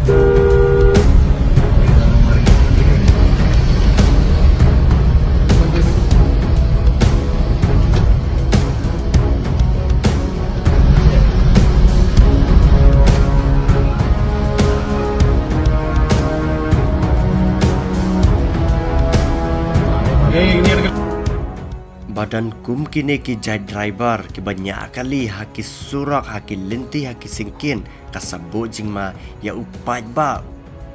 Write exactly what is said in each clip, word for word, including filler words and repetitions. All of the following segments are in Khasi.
Ba don kum kine ki jait driver kiba ñiah kali ha ki surok, ha ki lynti, ha ki syngkien, ka sa buh jingma ïa u paidbah,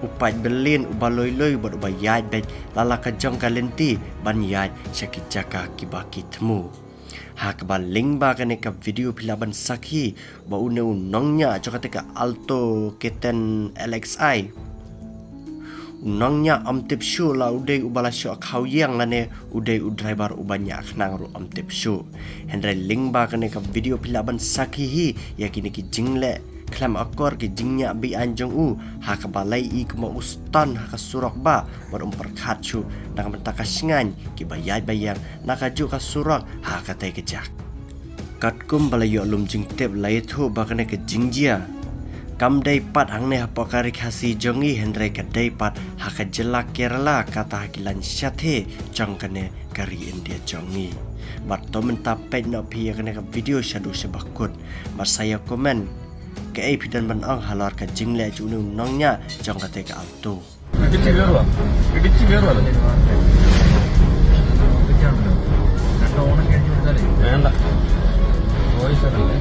u paid byllien, uba lui lui bad uba ïaid beit la la ka jong ka lynti ban ïaid sha ki jaka kiba ki thmu. Ha kaba lyngba kane ka video phi lah ban sakhi ba une u nongñiah jong kata ka Alto K ten L X I, u nongñiah ym tip shuh la u dei uba la shoh khaw ïeng lane u dei u driver uba ñiah khnang ruh ym tip shuh. Hynrei lyngba kane ka video phi lah ban sakhi hi ïa kine ki jingleh khlem akor, ki jingñiah be-aiñ jong u, ha kaba la ïohi kumba u stan ha ka surok bah bad um pyrkhat shuh na ka bynta ka shngaiñ kiba ïaid ba ïeng na kajuh ka surok ha katei ka jaka. Katkum ba la ïoh lum jingtip, la ïathuh ba kane ka jingjia kam dei pat hangne hapoh ka Ri Khasi jong ngi, hynrei ka dei pat ha ka jylla Kerala, kata ha ki lain shathie jong kane ka ri India jong ngi. Bad to mynta peit noh phi ïa kane ka video shaduh sha bakut bad sa ïa comment kaei phi don ban ong halor ka jingleh jong une u nongñiah jong katei ka Alto. ഇടിച്ച് കയറുക, ഇടിച്ച് കയറുക. വേണ്ട, പോലീസുകാരല്ലേ?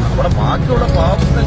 നമ്മുടെ ബാക്കിയുള്ള പാവപ്പെട്ട